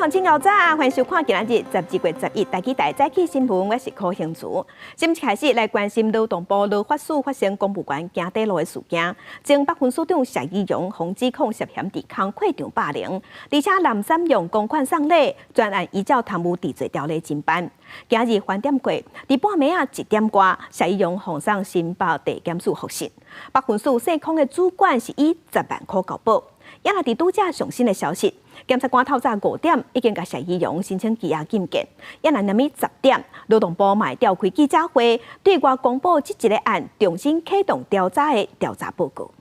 朋友早，歡迎收看今仔日12月11台語台早起新聞，我是柯興慈。新聞開始來關心勞動部勞發署發生公務員行短路的事件，前北分署長謝宜容予指控涉嫌佇工課場霸凌，而且濫使用公款送禮，專案依照貪污治罪條例偵辦。今日盤點過，佇半暝仔1點外，謝宜容予送新北地檢署複訊。北分署姓孔的主管是以10萬箍交保。也若佇拄才上新的消息，檢察官透早5點已經共謝宜容申請羈押禁見。也若暗暝10點，勞動部嘛會召開記者會，對外公布這一个案重新啟動調查的調查報告。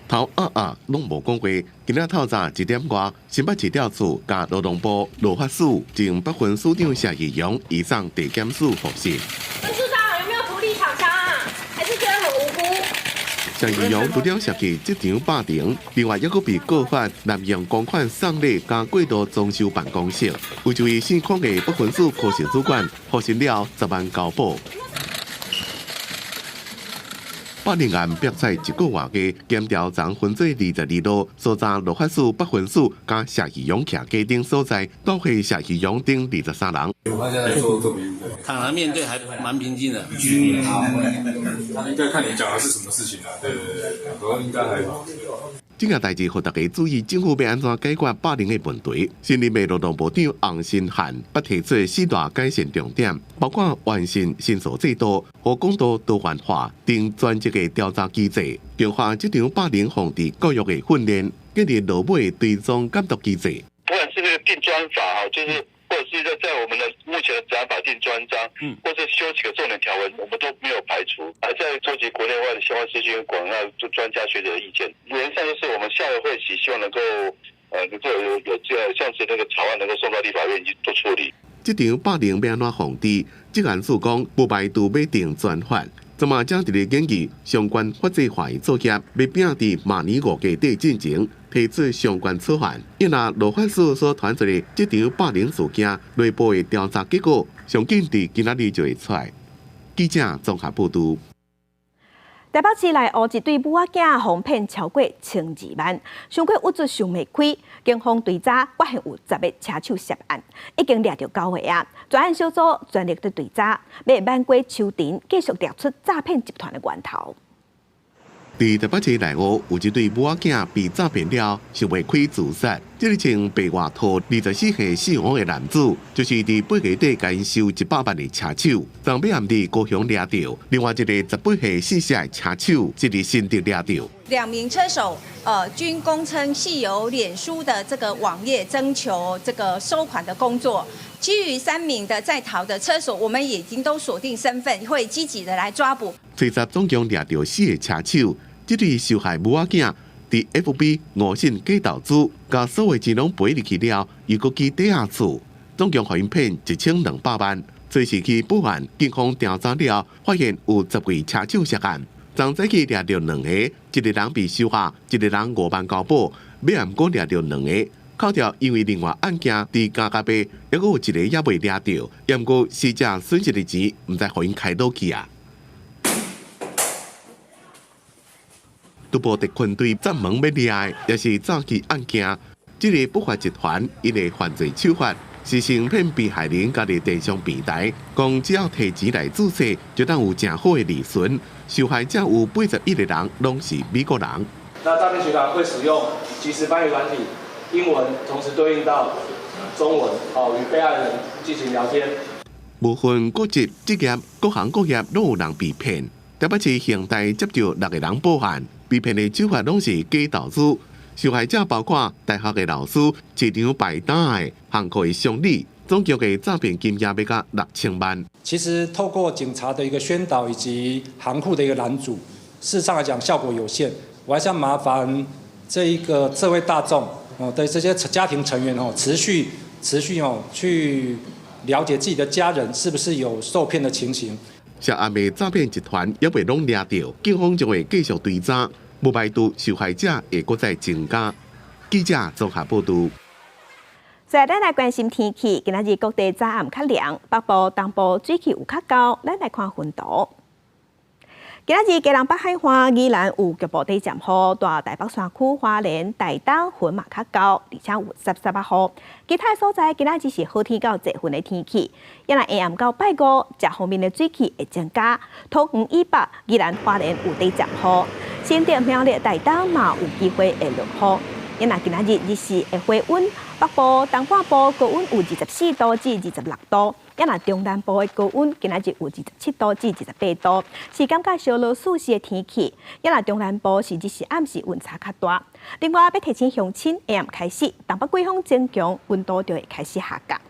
頭壓壓攏無講話，今仔透早1點外，新北市調處佮勞動部勞發署前北分署長謝宜容移送地檢署複訊。分署長有沒有塗立廠商啊？還是覺得很無辜？謝宜容除了涉及職場霸凌，另外猶閣被告發濫用公款送禮佮過度裝修辦公室，有一位姓孔的北分署科室主管，獲信了10萬交保。霸凌案逼在一個外加檢調昨分做22路，搜查勞發署北分署佮謝宜容徛家等所在，逮捕謝宜容等23人。坦然面對，還蠻平靜的。應該看你講的是什麼事情啊？對對對，不過應該還好。這件代誌予大家注意，政府欲按怎解決霸凌的問題？新任的勞動部長洪申翰捌提出四大改善重點，包括完善申訴制度和講道多元化等專職的調查機制，強化職場霸凌防治教育的訓練，建立落尾追蹤監督機制。不管是那個定專法哈，就是或者是在我們的目前的職安法定專章，或者修幾個重點條文，我們都沒有排除。還在收集國內外的相關資訊、廣納就專家學者的意見。原則上就是我們下個會期希望能夠，能夠有這樣子那個草案能夠送到立法院去做處理。這場霸凌欲按怎防治？職安署講無排除欲定專法。這嘛正佇咧研議相關法制化的作業，欲拼佇明年5月底進前提出相關草案。伊若勞發署所傳出的這場霸凌事件內部的調查結果，上緊佇今仔日就會出來。記者綜合報導。台北市內湖一對母仔囝予騙超過1200萬，傷過鬱卒想袂開，警方追查發現有10個車手涉案，已經掠著九個啊！專案小組全力佇追查，欲挽過秋田，繼續掠出詐騙集團的源頭。佇台北市內湖有一對母仔囝被詐騙了，想袂開自殺。這个穿白外套、24歲姓王的男子，就是佇8月底共𪜶收100萬的車手，昨暝暗佇高雄掠著。另外一个18歲姓謝的車手，則佇新竹掠著。兩名車手，均供稱係由臉書的這個網頁徵求這個收款的工作。其餘三名的在逃的車手，我們已經都鎖定身份，會積極的來抓捕。追查總共掠著四个車手。這對受害母仔囝佇 FB 誤信假投資，共所有錢攏賠入去了，又閣起抵押厝，總共予𪜶騙1200萬。隨時去報案，警方調查了，發現有10位車手涉案。昨早起掠著兩個，一个人被收押，一个人5萬交保，尾暗閣掠著兩个，扣掉因為另外案件佇加甲幣，猶閣有一个猶未掠著，毋過死者損失的錢，毋知予𪜶開佗去啊！都部特困隊專門欲掠的，也是詐欺案件。這个不法集團𪜶的犯罪手法是先騙被害人加入電商平台，講只要提錢來注冊，就當有誠好的利潤。受害者有81個人，攏是美國人。那詐騙集團會使用即時翻譯軟體，英文同時對應到中文，哦，與被害人進行聊天。無分國籍、職業，各行各業攏有人被騙。台北市刑大接著六個人報案。被騙的手法攏是假投資，受害者包括大學的老師、市場擺攤的、行庫的商旅，總共的詐騙金額欲到6000萬。其實透過警察的一個宣導以及行庫的一個攔阻，事實上來講效果有限。我還是要麻煩這一個社會大眾哦的這些家庭成員哦，持續持續哦去了解自己的家人是不是有受騙的情形。涉案的詐騙集團猶未攏掠著，警方將會繼續追查，無排除受害者會閣再增加。記者綜合報導。再咱來關心天氣，今仔日各地早暗較涼，北部、東部水氣有較厚，咱來看雲圖。今仔日基隆北海岸依然有局部短暫雨，大台北山區、花蓮、台東雲嘛較厚，而且有濕濕仔雨。其他所在今仔日是好天到濟雲的天氣。抑若下暗到拜五，這方面的水汽會增加。桃園以北宜蘭花蓮有短暫雨，新竹苗栗台東嘛有機會會落雨。抑若今仔日日時會回溫，北部、東半部高溫有24度至26度。抑若中南部的高溫今仔日有27度至28度，是感覺燒熱舒適的天氣。抑若中南部是日時暗時溫差較大。另外，欲提醒鄉親，下暗開始，東北季風增強，溫度就會開始下降。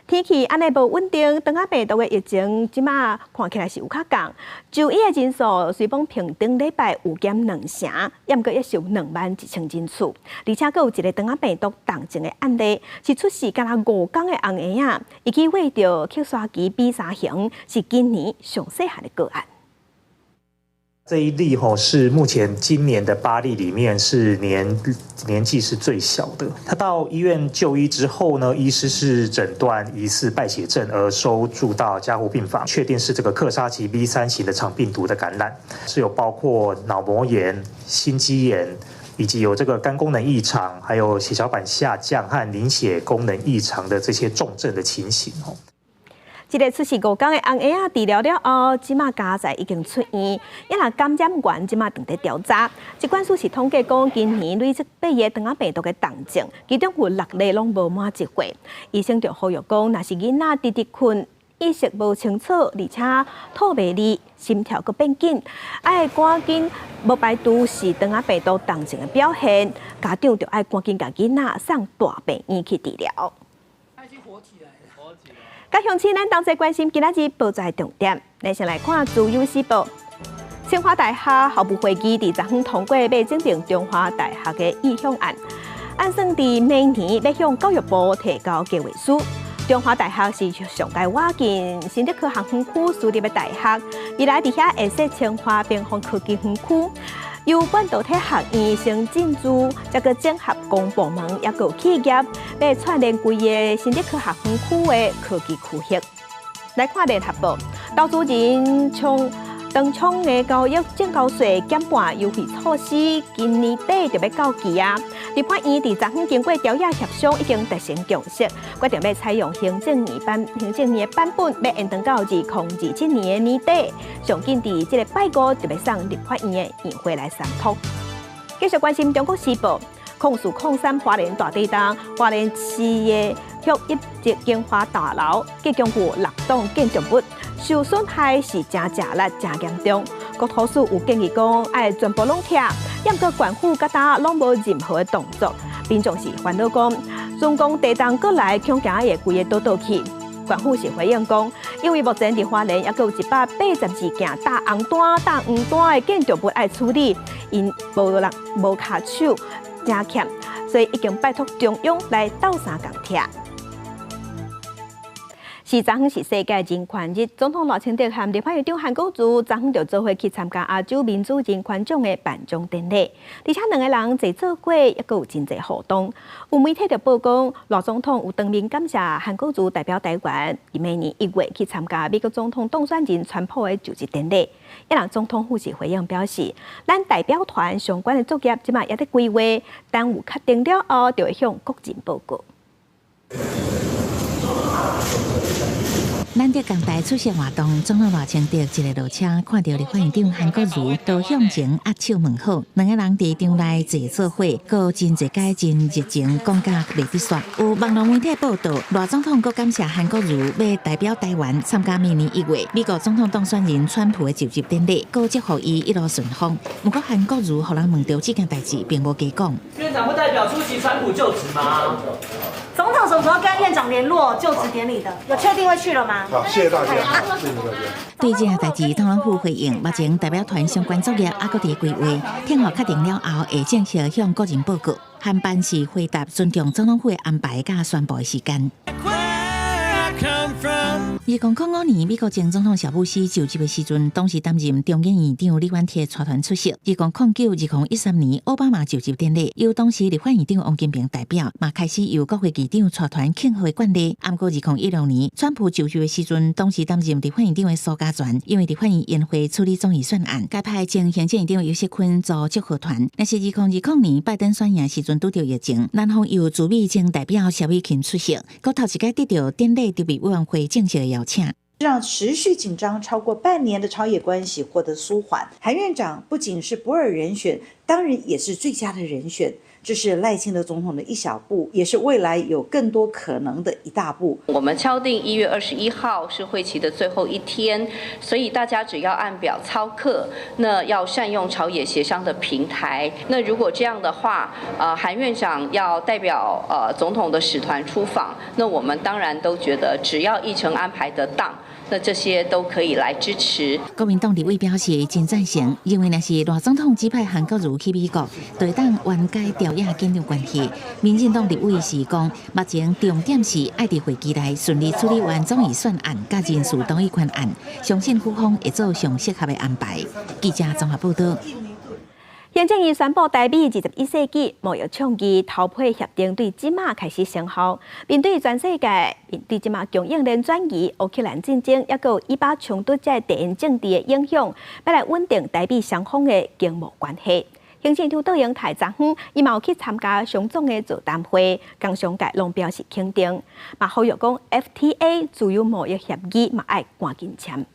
天氣按呢無穩定，腸仔病毒的疫情這馬看起來是有較降。就醫的人數雖講平頂禮拜有減兩成，猶閣抑是有21,000人次，而且閣有一個腸仔病毒重症的案例，是出世敢若5工的紅嬰仔，伊去餵著克沙奇 B 三型，是今年上細漢的個案。這一例吼是目前今年的八例裡面是年紀是最小的。他到醫院就醫之後呢，醫師是診斷疑似敗血症而收住到加護病房，確定是這個克沙奇 B 三型的腸病毒的感染，是有包括腦膜炎、心肌炎，以及有這個肝功能異常，還有血小板下降和凝血功能異常的這些重症的情形哦。這個出世5工的紅嬰仔治療了後，這馬佳哉已經出院。抑若感染源這馬正佇調查。疾管署是統計講，今年累積八個腸仔病毒的重症，其中有六例攏無滿一歲。醫生就呼籲講，若是囡仔直直睏，意識無清楚，而且吐袂利，心跳閣變緊，愛趕緊無排除是腸仔病毒重症的表現，家長就愛趕緊共囡仔送大病院去治療。佮鄉親，咱同齊關心今仔日報紙重點。咱先來看《自由時報》。清華大學校務會議佇昨昏通過欲整併中華大學的意向案，按算佇明年欲向教育部提交計劃書。中華大學是上蓋倚近新竹科學園區私立的大學，未來佇遐會設清華邊防科技園區，由半導體學院先進駐，再閣整合公部門，抑閣有企業，欲串聯規个新竹科學園區的科技區域。來看聯合報，投資人從當沖的交易證交稅減半優惠措施，今年底就欲到期啊！立法院佇昨昏經過朝野協商，已經達成共識，決定欲採用行政院的版本，欲延長到2027年的年底。上緊佇這个拜五就欲送立法院的院會來商討。繼續關心中國時報，空四空三花蓮大地震，花蓮市的鄉一級經華大樓，計共有六棟建築物受損害是誠濟力、誠嚴重。國土署有建議講，愛全部攏拆，毋過縣府佮今攏無任何的動作。民眾是煩惱講，總講地震過來，恐驚會規个倒倒去。縣府是回應講，因為目前佇花蓮猶閣有182件大紅單、大黃單的建築物愛處理，𪜶無人無跤手，誠欠，所以已經拜託中央來鬥相共拆。是昨昏是世界人權日，總統賴清德和立法院長韓國瑜昨昏就做伙去參加亞洲民主人權獎的頒獎典禮，而且兩個人坐做伙，猶閣有真濟互動。有媒體就報講，賴總統有當面感謝韓國瑜代表台灣，明年1月去參加美國總統當選人川普的就職典禮。抑若總統府是回應表示，咱代表團相關的作業這馬猶佇規劃，等有確定了後，就會向國人報告。難得仝台出席活動，總統賴清德一个落車，看著立法院長韓國瑜，就向前握手問好。兩个人佇場內坐做伙，閣真濟擺真熱情，講甲袂得煞。有網路媒體報導，賴總統閣感謝韓國瑜欲代表台灣參加明年1月美國總統當選人川普的就職典禮，閣祝福伊一路順風。毋過韓國瑜予人問著這件代誌，並無加講。院長會代表出席川普就職嗎？總統什麼時候跟院長聯絡就職典禮的？有確定會去了嗎？好，謝謝大家，謝謝大家。對這項代誌，總統府回應，目前代表團相關作業猶閣佇規劃，聽候確定了後，會正式向國人報告。韓辦是回答尊重總統府的安排佮宣布的時間。come from. 2005年，美國前總統小布希就職的時陣，當時擔任中研院長李遠哲帶團出席。2009、2013年，奧巴馬就職典禮，由當時立法院長王金平代表，嘛開始由國會議長帶團慶賀的慣例。毋過2016年，川普就職的時陣，當時擔任立法院長的蘇嘉全，因為立法院延會處理總預算案，改派前行政院長游錫堃組祝賀團。若是2020年拜登選贏時陣拄著疫情，南方由駐美前代表蕭美琴出席，閣頭一擺得著典禮籌備委員會正式的邀請。讓持續緊張超過半年的朝野關係獲得舒緩。韓院長不僅是不二人選，當然也是最佳的人選。這是賴清德總統的一小步，也是未來有更多可能的一大步。我們敲定1月21號是會期的最後一天，所以大家只要按表操課，那要善用朝野協商的平台。那如果這樣的話，韓院長要代表總統的使團出訪，那我們當然都覺得只要議程安排得當，那這些都可以來支持。國民黨立委表示真贊成，認為若是賴總統指派韓國瑜去美國，就會當緩解朝野緊張關係。民進黨立委是講，目前重點是愛佇會期內順利處理完總預算案佮人事同意權案，相信府方會做上適合的安排。記者綜合報道。行政院宣布，台美21世紀貿易倡議投批協定對這馬開始生效，面對全世界面對這馬供應鏈轉移、烏克蘭戰爭，抑閣有以巴衝突這地緣政治的影響，欲來穩定台美雙方的經貿關係。行政院長卓榮泰昨昏伊嘛有去參加商總的座談會，工商界攏表示肯定，嘛呼籲講 FTA 自由貿易協議嘛愛趕緊簽。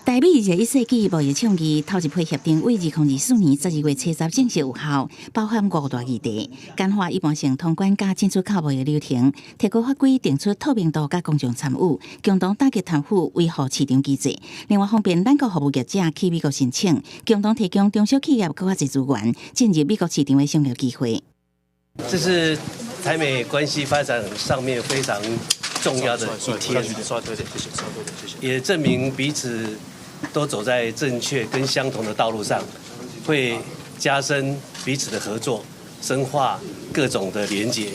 台美21世紀貿易倡議頭一批協定，為2024年12月70正式有效，包含五大議題：簡化一般性通關佮進出口貿易流程，提高法規定出透明度佮公眾參與，共同打擊貪腐，維護市場機制。另外，方便咱國服務業者去美國申請，共同提供中小企業閣較濟資源進入美國市場的商業機會。這是台美關係發展上面非常重要的一天，也證明彼此都走在正確跟相同的道路上，會加深彼此的合作，深化各種的連結。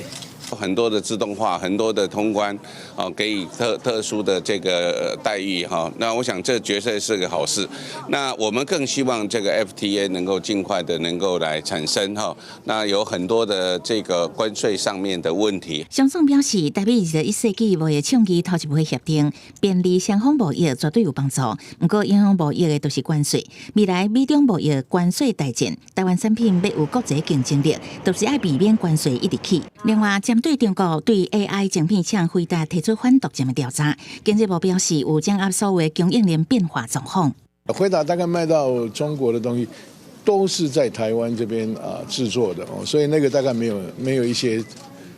很多的自動化，很多的通關，啊，給予特殊的這個待遇哈。那我想這絕對是個好事。那我們更希望這個 FTA 能夠盡快的能夠來產生哈。那有很多的這個關稅上面的問題。商總表示，台美21世紀貿易倡議頭一批協定，便利雙方貿易絕對有幫助。毋過影響貿易的都是關稅。未來美中貿易關稅大戰，台灣產品欲有國際競爭力，就是愛避免關稅一直起。另外，針對中國對 AI 晶片廠輝達提出反獨佔的調查，經濟部表示有掌握所有供應鏈變化狀況。輝達大概賣到中國的東西，都是在台灣這邊啊製作的哦，所以那個大概沒有一些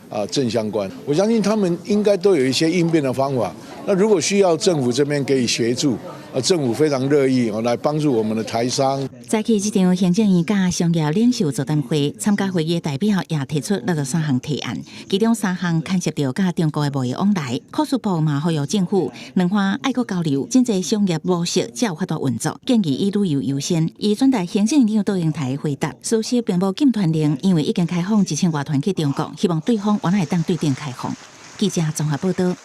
啊正相關。我相信他們應該都有一些應變的方法。那如果需要政府這邊給予協助，啊，政府非常樂意哦來幫助我們的台商。早起這場行政院佮商業領袖座談會，參加會議的代表也提出63項提案，其中三項牽涉著佮中國的貿易往來。科技部嘛呼籲政府兩岸愛閣交流，真濟商業模式才有法度運作，建議以旅遊優先。伊轉達行政院長卓榮泰回答，事實並無禁團令，因為已經開放1000外團去中國，希望對方原來會當對等開放。記者綜合報道。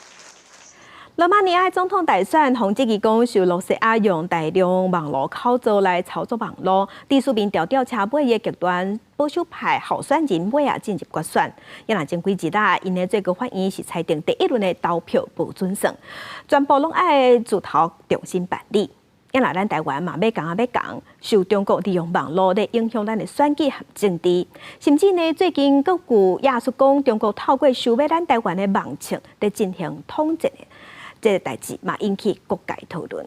羅馬尼亞總統大選，予質疑講受羅西亞用大量網路口座來操作網路，支持民調調查尾的極端保守派候選人尾仔進入決選。也若前幾日啊，𪜶的最高法院是裁定第一輪的投票無準算，全部攏愛自頭重新辦理。也若咱台灣嘛欲仝仔欲仝，受中國利用網路來影響咱的選舉和政治，甚至呢最近閣有亞述講中國透過收買咱台灣的網銃來進行統戰。這個代誌嘛引起各界討論。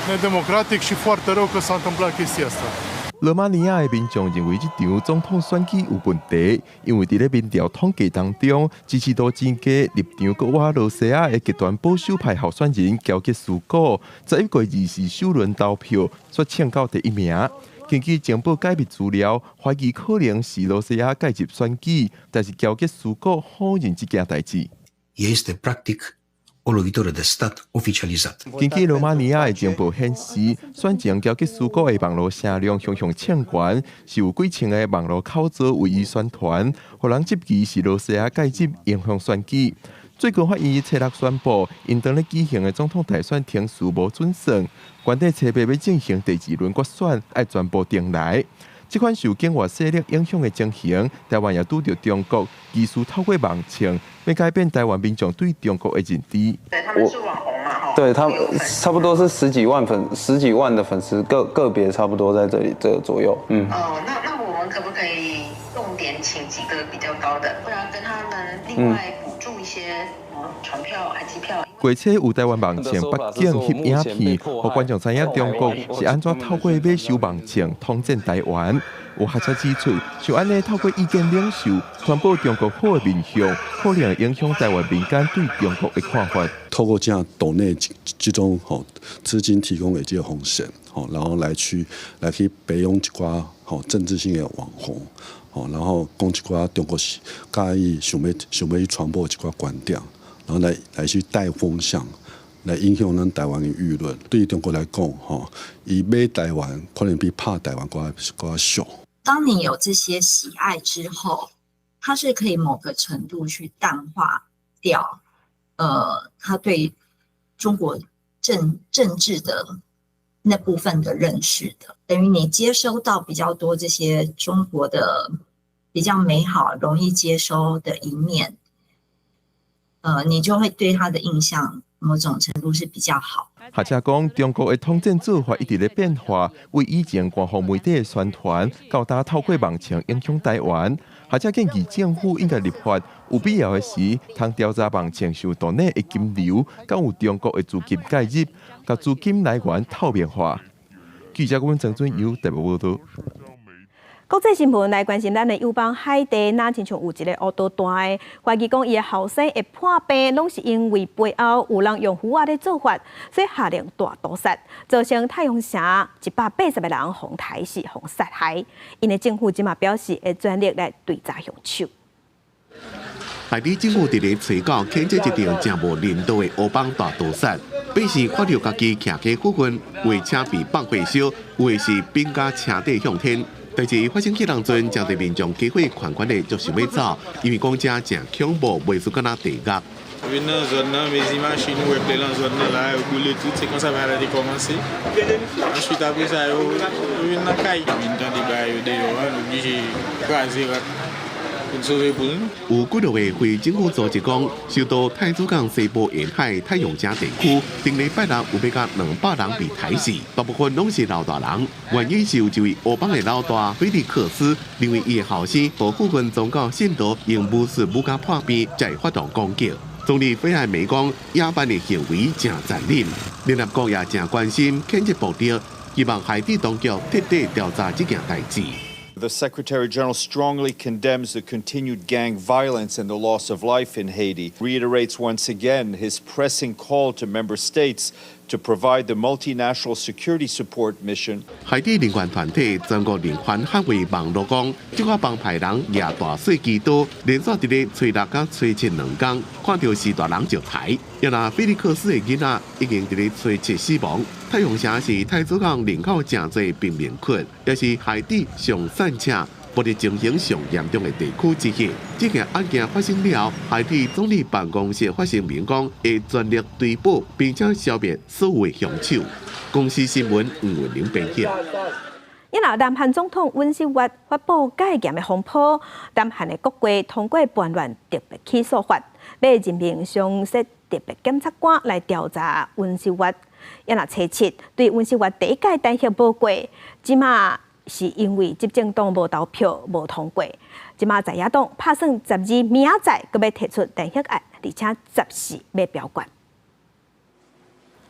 Nedemocratic și foarte rău că s-a întâmplat chestia asta. 羅馬尼亞的民眾認為這場總統選舉有問題，因為佇咧民調統計當中，支持度真低、立場閣倚羅西亞的極端保守派候選人喬吉斯古，11月24首輪投票卻衝到第一名。根據情報解密資料，懷疑可能是羅西亞介入選舉，但是喬吉斯古否認這件代誌。 Este practic o O lovitură de stat oficializată. 根據羅馬尼亞的情報顯示，選前喬吉斯古的網路聲量雄雄衝懸，是有幾千个網路口座為伊宣傳，予人質疑是羅西亞介入影響選舉。最高法院初六宣布，𪜶當咧舉行的總統大選程序無準算，原底初八欲進行第二輪決選，愛全部重來。這款受境外勢力影響的情形，台灣也拄著中國疑似透過網衝，欲改變台灣民眾對中國的認知。對，他們是網紅嘛，對他們差不多是十幾萬粉，十幾萬的粉絲，個個別差不多在這裡這個左右。嗯。哦，那我們可不可以重點請幾個比較高的，不然跟他們另外補助一些船票還機票？過去有台灣網衝北京翕影片，予觀眾知影中國是按怎透過買收網衝統戰台灣。有學者指出，像按呢透過意見領袖傳播中國好的面向，可能會影響台灣民間對中國的看法。透過這樣抖內這種吼資金提供的這個方式，吼，然後來去培養一寡吼政治性的網紅，吼，然後講一寡中國是佮意想欲去傳播一寡觀點，然後來去帶風向，來影響咱台灣的輿論。對中國來講，吼，伊買台灣可能比拍台灣閣較俗。當你有這些喜愛之後，它是可以某個程度去淡化掉，他對中國政治的那部分的認識的，等於你接收到比較多這些中國的比較美好、容易接收的一面，你就會對他的印象某種程度是比較好。學者講，中國的統戰做法一直咧變化，為以前官方媒體的宣傳，到今透過網衝影響台灣。學者建議政府應該立法，有必要的時，通調查網衝受抖內的金流，敢有中國的資金介入，共資金來源透明化。記者阮曾俊友特別報道。國際新聞來關心咱的友邦海地，若親像有一个烏刀大的，懷疑講伊的後生會破病，攏是因為背後有人用符仔咧做法，所以下令大屠殺，造成太陽城180個人予刣死、予殺害。𪜶的政府這馬表示會全力來追查兇手。海地政府佇咧初九譴責這場誠無人道的黑幫大屠殺，百姓看著家己徛街附近，有的車被放火燒，有的是反共車底向天。代誌發生彼當陣，誠濟民眾機會款款的就想欲走，因為講這誠恐怖，袂輸敢若地獄。 Vin nan zòn nan, mezi machin ou wè plen lan zòn nan la, yo boule tout, se konsa bagay la te kòmanse. Answit apre sa yo vin nan kay, vin tande bagay yo deyò a, nou oblije kraze rak pou n sove poul nou。有幾落个非政府組織講，首都太子港西部沿海太陽城地區，頂禮拜六有欲共200人被刣死，大部分攏是老大人。原因是有一位黑幫的老大菲利克斯，認為伊的後生和部分宗教信徒用巫術舞共破病，才會發動攻擊。總理費艾梅講，野蠻的行為誠殘忍，聯合國也誠關心譴責暴力，希望海地當局徹底調查這件代誌。 The Secretary General strongly condemns the continued gang violence and the loss of life in Haiti, reiterates once again his pressing call to member states to provide the multinational security support mission. 海地人權團體全國人權捍衛網絡講，這個幫派人舉大細支刀，連續佇咧初六佮初七兩工，看著序大人就刣。也若菲利克斯的囡仔已經佇咧初七死亡。太陽城是太子港人口誠濟貧民窟，也是海地上散赤、暴力情形上嚴重的地區之一。這件案件發生了後，海地總理辦公室發聲明講，會全力追捕並且消滅所有的兇手。公視新聞吳文玲編輯。因為南韓總統尹錫悅發布戒嚴的風波，南韓的國會通過叛亂特別起訴法，欲任命常設特別檢察官來調查尹錫悅。也若初七對尹錫悅第一屆彈劾無過，這馬是因為執政黨無投票無通過。這馬在野黨拍算12明仔載，閣欲提出彈劾案，而且14欲表決。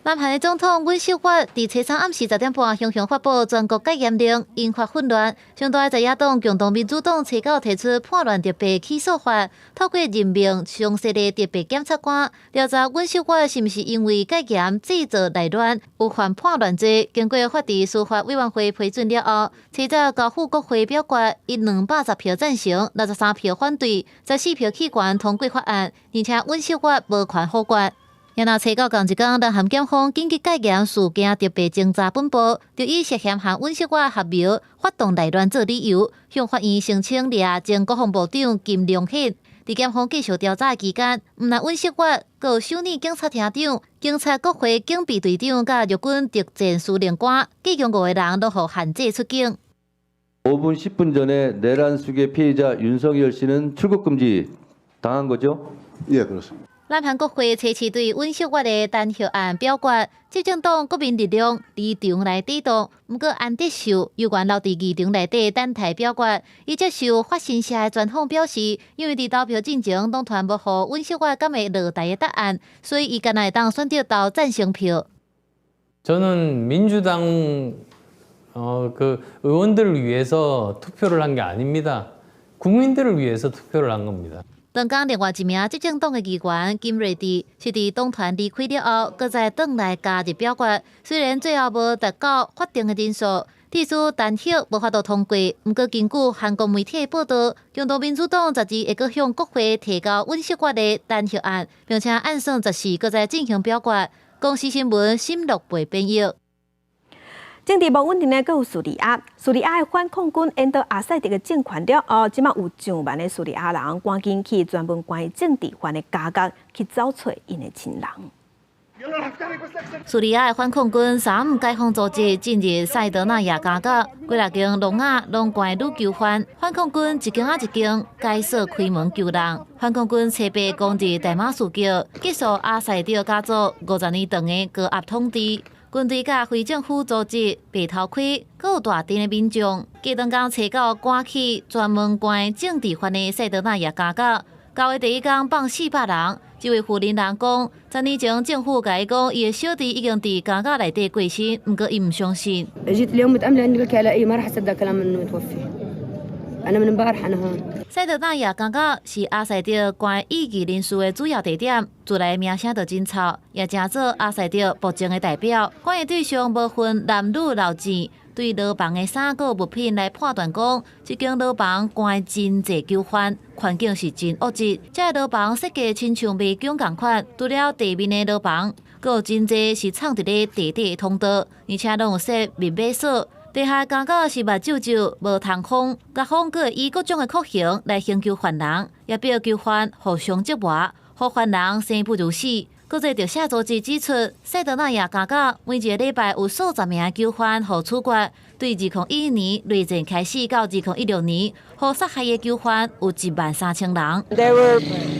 南韓的總統尹錫悅佇初三暗時10點半，雄雄發布全國戒嚴令，引發混亂。上大的在野黨共同民主黨初九提出叛亂特別起訴法，透過任命常設的特別檢察官調查尹錫悅是毋是因為戒嚴製造內亂，有犯叛亂罪。經過法制司法委員會批准了後，初早交付國會表決，以210票贊成、63票反對、14票棄權通過法案，而且尹錫悅無權否決。然後初九仝一工，南韓檢方緊急戒嚴事件特別偵查本部，就以涉嫌和尹錫悅合謀發動內亂做理由，向法院申請掠前國防部長金龍顯。佇檢方繼續調查期間，毋但尹錫悅，閣有首爾警察廳長、警察國會警備隊長佮陸軍特戰司令官，計共五个人攏予限制出境。 5분 10분 전에 내란 수괴 피의자 윤석열 씨는 출국 금지 당한 거죠? 예, 그렇습니다. 南韓國會初試對尹錫悅的彈劾案表決，執政黨國民力量離場來抵擋。毋過安德秀猶原留佇議場內底等待表決。伊接受法新社的專訪表示，因為佇投票進前，黨團無予尹錫悅敢會落台的答案，所以伊干焦會當選擇投贊成票。 저는 민주당 그 의원들을 위해서 투표를 한 게 아닙니다. 국민들을 위해서 투표를 한 겁니다. 同工另外一名執政黨的議員金瑞智是佇黨團離開了後，閣再轉來加入表決。雖然最後無達到法定的人數，致使彈劾無法度通過。毋過根據韓國媒體的報道，共同民主黨12會閣向國會提交尹錫悅的彈劾案，並且按算14閣再進行表決。公視新聞沈樂貝編譯。政治無穩定的，閣有敘利亞。敘利亞的反抗軍引導阿薩德的政權了後，這馬有上萬的敘利亞人趕緊去專門關政治犯的監獄去找揣𪜶的親人。敘利亞的反抗軍三五解放組織進入塞德納亞監獄，幾若間籠仔攏關女囚犯。反抗軍一間仔一間解鎖開門救人。反抗軍初八攻入大馬士革，結束阿薩德家族50年長的高壓統治。軍隊佮非政府組織白頭盔，閣有大陣的民眾，隔當工初九趕去專門關政治犯的塞德納亞監獄。交的第一工放400人。這位婦人人講，10年前政府共伊講，伊的小弟已經佇監獄內底過身，毋過伊毋相信。 جيت اليوم متأملة إنه لك على ما راح أصدق كلام إنه متوفي. أنا من امبارح أنا هون. 塞德納亞監獄是阿薩德關異議人士的主要地點，自來名聲就真臭，也成做阿薩德暴政的代表。關的對象無分男女老幼，對牢房的衫閣物品來判斷講，這間牢房關真濟囚犯，環境是真惡質。這个牢房設計親像迷宮仝款，除了地面的牢房，閣有真濟是藏佇咧地底的通道，而且攏有設密碼鎖。地下監獄是密皺皺，無通風，監方閣會以各種的酷刑來刑求犯人，也逼囚犯互相折磨，予犯人生不如死。國際特赦組織指出，塞德納亞監獄每一个禮拜有數十名囚犯予處決。對2011年內戰開始到2016年，予殺害的囚犯有1萬3千人。 There were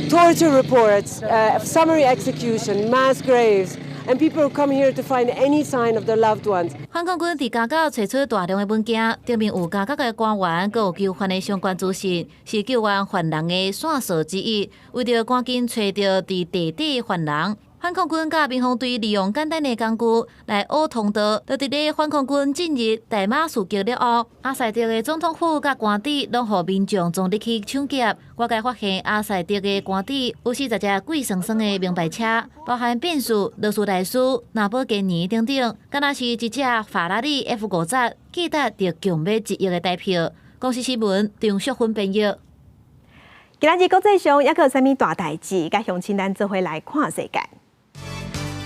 torture reports, summary execution, mass graves, and people come here to find any sign of their loved ones. 反抗軍佇監獄揣出大量的文件，頂面有監獄的官員，閣有囚犯的相關資訊，是救援犯人的線索之一。為著趕緊揣著佇地底的犯人，反抗軍佮民防隊利用簡單的工具來挖通道。就佇咧反抗軍進入大馬士革了後，阿薩德的總統府佮官邸攏予民眾衝入去搶劫。外界發現阿薩德的官邸有40隻貴生生的名牌車，包含賓士、勞斯萊斯、蘭博基尼等等，敢若是一隻法拉利 F50，價值著強欲1億的台票。公視新聞張淑芬編譯。今仔日國際上猶閣有啥物大代誌？佮鄉親咱做伙來看世界。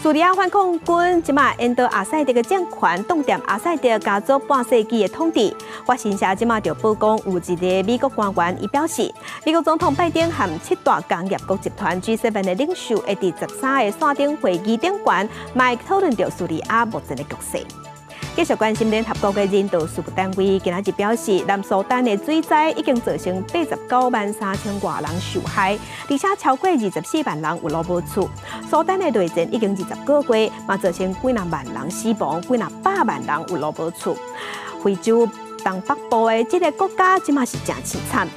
敘利亞反抗軍這馬引導阿薩德的政權，凍斷阿薩德家族半世紀的統治。法新社這馬就報講，有一个美國官員伊表示，美國總統拜登和七大工業國集團 G7 的領袖會佇13个線頂會議頂懸，嘛會討論著敘利亞目前的局勢。繼續關心聯合國的人道事務單位，今仔日表示，南蘇丹的水災已經造成89萬3千外人受害，而且超過24萬人有路無厝。蘇丹的內戰已經20個月，嘛造成幾若萬人死亡，幾若百萬人有路無厝。非洲東北部的這个國家，這馬是誠淒慘。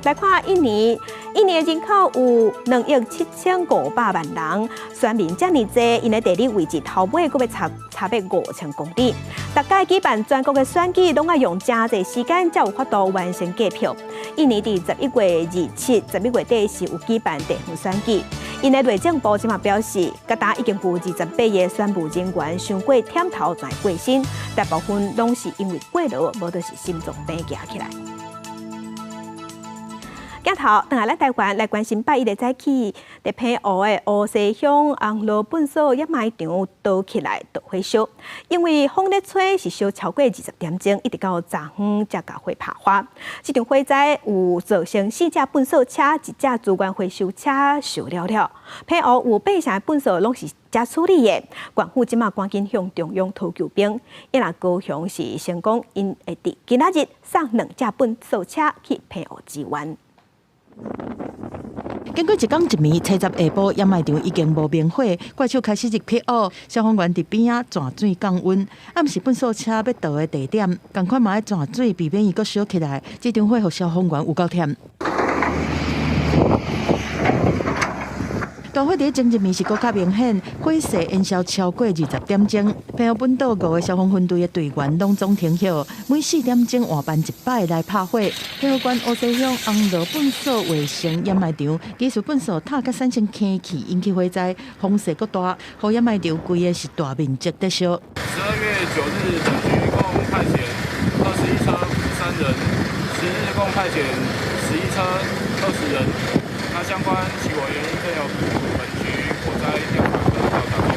來看印尼，印尼的人口有2億7500萬人，選民遮爾濟，𪜶的地理位置頭尾閣欲差差欲5000公里。逐屆舉辦全國的選舉，攏愛用誠濟時間才有法度完成計票。印尼佇11月27、11月底是有舉辦地方選舉。𪜶的內政部這馬表示，佮今已經有28個選務人員傷過忝頭轉過身，大部分攏是因為過勞，無就是心臟病行起來。鏡頭轉來咱台灣來關心拜一的早起，佇澎湖的烏溪鄉紅螺糞埽掩埋場倒起來導火燒，因為風咧吹是燒超過20點鐘，一直到昨昏才共火拍花。這場火災有造成四隻糞埽車、一隻資源回收車燒了了。澎湖有八成的糞埽攏是遮處理的，縣府這馬趕緊向中央討救兵。伊若高雄市成功，𪜶會佇今仔日送兩隻糞埽車去澎湖支援。經過一工一暝，初十下晡掩埋場已經無明火，怪獸開始入去哦。消防員佇邊仔泉水降溫，暗時糞埽車欲倒的地點，仝款嘛愛泉水，避免伊閣燒起來。這場火予消防員有夠忝。大火佇前一暝是閣較明顯，火勢延燒超過20點鐘。澎湖本島五个消防分隊的隊員攏總停歇，每4點鐘換班一擺來拍火。澎湖縣烏溪鄉紅螺糞埽衛生掩埋場，技術糞埽塔甲產生坑氣，引起火災，風勢閣大，予掩埋場規个是大面積在燒。12月9日，本局共派遣21車53人，10日共派遣11車20人。那相關起火原因正由本局火災調查科調查中。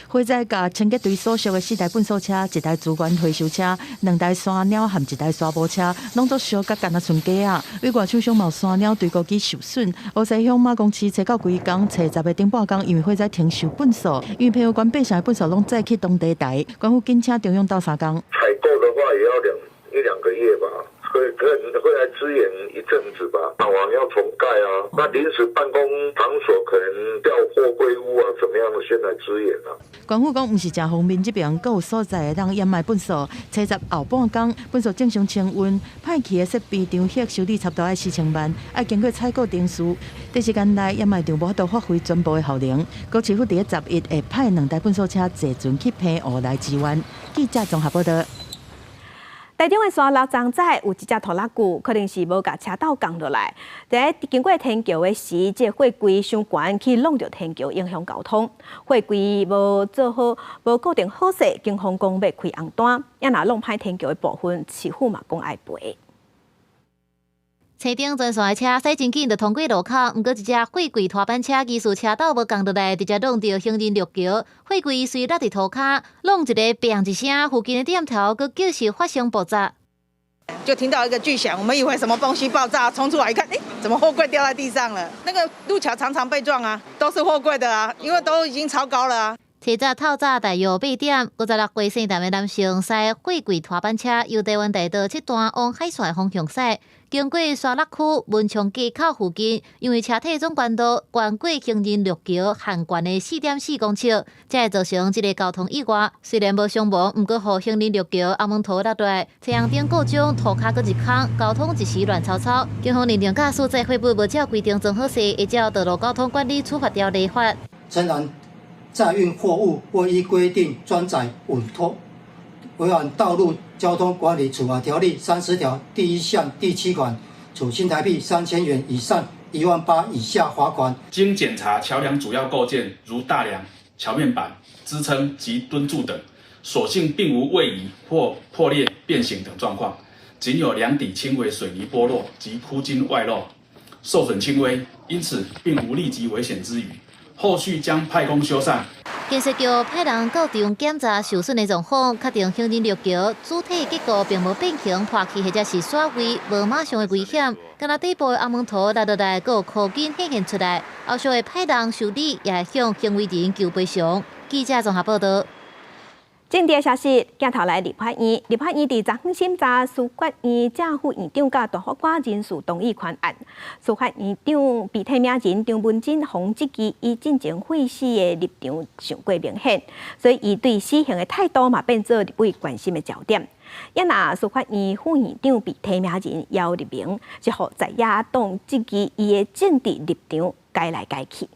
火災共清潔隊所屬的四台糞埽車、一台資源回收車、兩台山鳥和一台沙埔車，攏總燒甲干焦賰雞仔。對外手上嘛有山鳥堆高機受損。烏溪鄉馬公市初九規工，初十的頂半工，因為火災停收糞埽，因為澎湖縣八成的糞埽攏載去當地台，縣府緊請中央鬥相共。採購的話也要一兩個月吧。會來支援一陣子吧，廠房要重蓋啊，那臨時辦公場所可能調貨櫃屋啊，怎麼樣的先來支援啊？縣府講，毋是誠方便，這邊閣有所在會當掩埋糞埽。初十後半工，糞埽正常清運，歹去的設備場額修理差不多愛4000萬，愛經過採購程序。短時間內掩埋場無法度發揮全部的效能。高市府佇咧11會派兩台糞埽車坐船去澎湖來支援。記者綜合報道。台中的沙鹿昨早有一隻拖拉機，可能是無共車斗降落來，佇經過天橋的時，這個貨櫃傷懸去挵著天橋，影響交通。貨櫃無做好，無固定好勢，警方講欲開紅單。也若弄歹天橋的部分，市府嘛講愛賠。車頂全線的車駛真緊，就通過路口。毋過一隻貨櫃拖板車技術車斗無降落來，直接挵著行人陸橋。貨櫃隨落佇塗跤，挵一个砰一聲，附近的店頭閣繼續發生爆炸。就聽到一個巨響，我們以為什麼東西爆炸，衝出來一看，怎麼貨櫃掉在地上了？那個路橋常常被撞啊，都是貨櫃的啊，因為都已經超高了啊。初早透早大約8點，56歲姓陳的男性駛貨櫃拖板車由台灣大道七段往海線方向駛，經過沙鹿區文昌街口附近，因為車體總懸度懸過行人陸橋限懸的4.4公尺，才會造成這个交通意外。雖然無傷亡，毋過予行人陸橋紅毛塗落來，車紅燈故障，塗跤閣一空，交通一時亂糟糟。警方認定駕駛載貨物無照規定裝好勢，會照道路交通管理處罰條例罰。誠然。載運貨物未依規定裝載穩妥，違反道路交通管理處罰條例30條第1項第7款，處新台幣3000元以上1萬8以下罰款。經檢查橋梁主要構件，如大梁、橋面板、支撐及墩柱等，所幸並無位移或破裂、變形等狀況，僅有梁底輕微水泥剝落及箍筋外露，受損輕微，因此並無立即危險之虞。後續將派工修繕。建設局派人到場檢查受損的狀況，確定行人陸橋主體結構並無變形、破去或者是甩位，無馬上的危險。敢若底部的紅毛塗落落來，閣有箍筋顯現出來，後續會派人修理，也會向行為人求賠償。記者綜合報道。政治消息，鏡頭來立法院，立法院佇昨昏審查司法院正副院長佮大法官人事動議權案。司法院長被提名人張文珍予質疑伊進前廢死的立場傷過明顯，所以伊對死刑的態度嘛變做立委關心的焦點。也若司法院副院長被提名人姚立明，是予在野黨質疑伊的政治立場改來改去。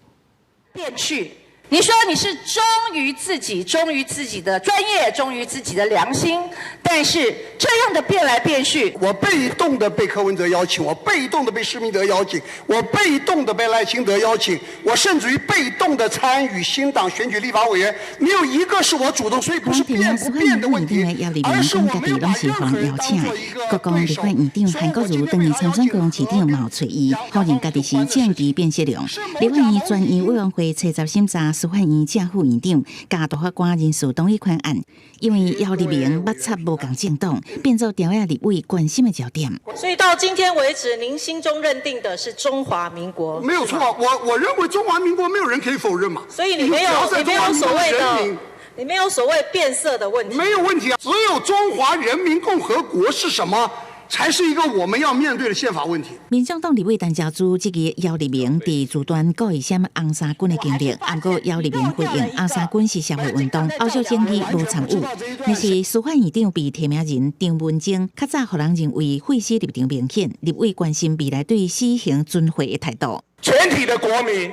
變去。你說你是忠於自己，忠於自己的專業，忠於自己的良心，但是這樣的變來變去，我被動的被柯文哲邀請，我被動的被施明德邀請，我被動的被賴清德邀請，我甚至於被動的參與新黨選舉立法委員，沒有一個是我主動，所以不是變不變的問題，而是我沒有把任何人當做一個國共立法院長韓國瑜當年參選高雄市長嘛有揣伊，否認家己是政治變色龍。立法院專員委員會初十審查司法院正副院長佮大法官人事動議權案，因為姚立明抹插無仝政黨，變做朝野立委關心的焦點。所以到今天為止，您心中認定的是中華民國？沒有錯，我認為中華民國沒有人可以否認嘛。所以你沒有，你沒有所謂的，你沒有所謂變色的問題。沒有問題啊，只有中華人民共和國是什麼？才是一個我們要面對的憲法問題。民眾黨立委陳朝珠質疑姚立明佇自傳故意閃紅衫軍的經歷，毋過姚立明回應紅衫軍是社會運動，後續爭議無參與。但是司法院長被提名人張文晶較早予人認為廢死立場明顯，立委關心未來對死刑存廢的態度。全體的國民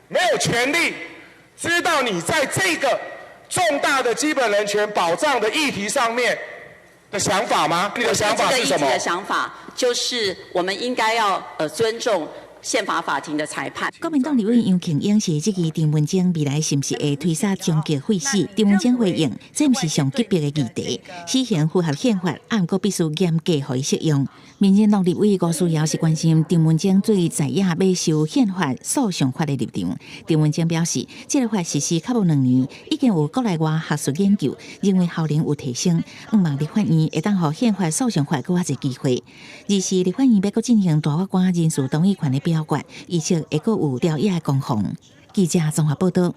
沒有權利知道你在這個重大的基本人權保障的議題上面的想法嗎？你的想法是什麼？這個議題的想法就是，我們應該要尊重憲法法庭的裁判。國民黨立委楊慶英是質疑張文晶未來是毋是會推捒終極廢死？張文晶回應：這毋是上級別的議題，死刑符合憲法，毋過必須嚴格予伊適用。民進黨立委吳思瑤是關心張文晶對在野欲修憲法訴訟法的立場。張文晶表示，這个法實施較無2年，已經有國內外學術研究認為效能有提升，向望立法院會當予憲法訴訟法閣較濟機會。二是立法院欲閣進行大法官人事同意權的表決，預測會閣有朝野的攻防。記者綜合報導。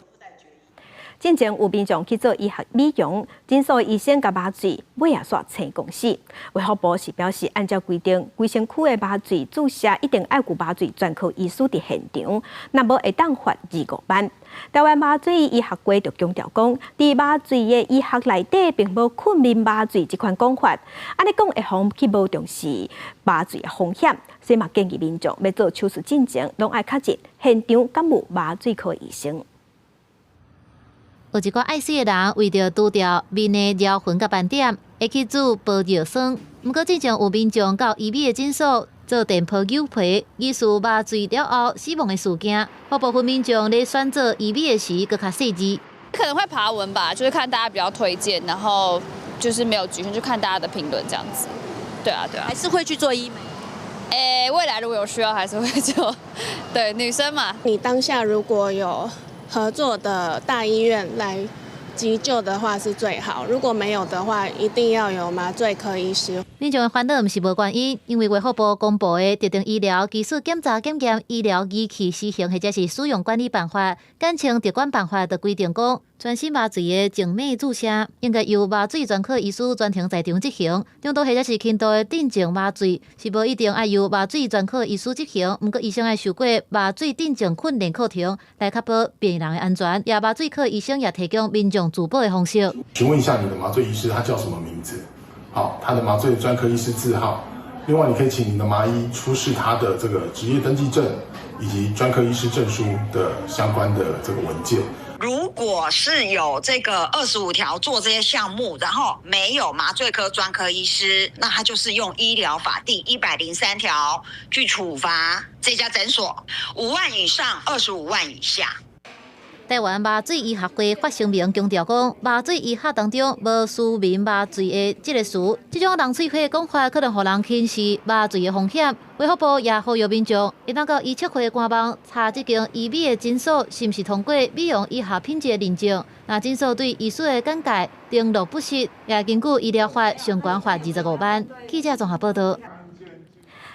進前有民眾去做醫學美容，診所醫生共麻醉，尾仔煞成功死。衛福部是表示，按照規定，規身軀的麻醉注射一定愛有麻醉專科醫師佇現場，若無會當罰25萬。台灣麻醉醫學會就強調講，佇麻醉的醫學內底並無睏眠麻醉這款講法，按呢講會予去無重視麻醉的風險，所以嘛建議民眾欲做手術進前，攏愛確認現場敢有麻醉科醫生。有一寡愛媠的人為著除掉面的撩痕佮斑點，會去注玻尿酸。毋過，進前有民眾到醫美的診所做電波扭皮，疑似麻醉了後死亡的事件，予部分民眾咧選擇醫美的時，閣較細緻。可能會爬文吧，就是看大家比較推薦，然後就是沒有局限，就看大家的評論這樣子。對啊，對啊。還是會去做醫美？未來如果有需要，還是會做。對，女生嘛。你當下如果有合作的大醫院來急救的話是最好，如果沒有的話，一定要有麻醉科醫師。民眾的煩惱毋是無原因，因為衛福部公布的特定醫療技術檢查檢驗醫療儀器施行或者是使用管理辦法，簡稱特管辦法就規定講，全身麻醉的靜脈注射應該由麻醉專科醫師全程在場執行，中度或者是輕度的鎮靜麻醉是無一定愛由麻醉專科醫師執行，毋過醫生愛受過麻醉鎮靜訓練課程來確保病人的安全。也麻醉科醫生也提供民眾自保的方式。請問一下，你的麻醉醫師他叫什麼名字？好，他的麻醉專科醫師字號。另外，你可以請你的麻醫出示他的這個執業登記證以及專科醫師證書的相關的這個文件。如果是有這個25條做這些項目，然後沒有麻醉科專科醫師，那他就是用醫療法第103條去處罰這家診所，5萬以上25萬以下。台灣麻醉醫學會發聲明強調講，麻醉醫學當中無舒眠麻醉的這个詞，這種人喙火講法可能予人輕視麻醉的風險。衛福部也呼籲民眾，會當到醫策會官網查這間醫美的診所是毋是通過美容醫學品質的認證。若診所對醫師的簡介登錄不實，也根據醫療法相關罰25萬。記者綜合報導。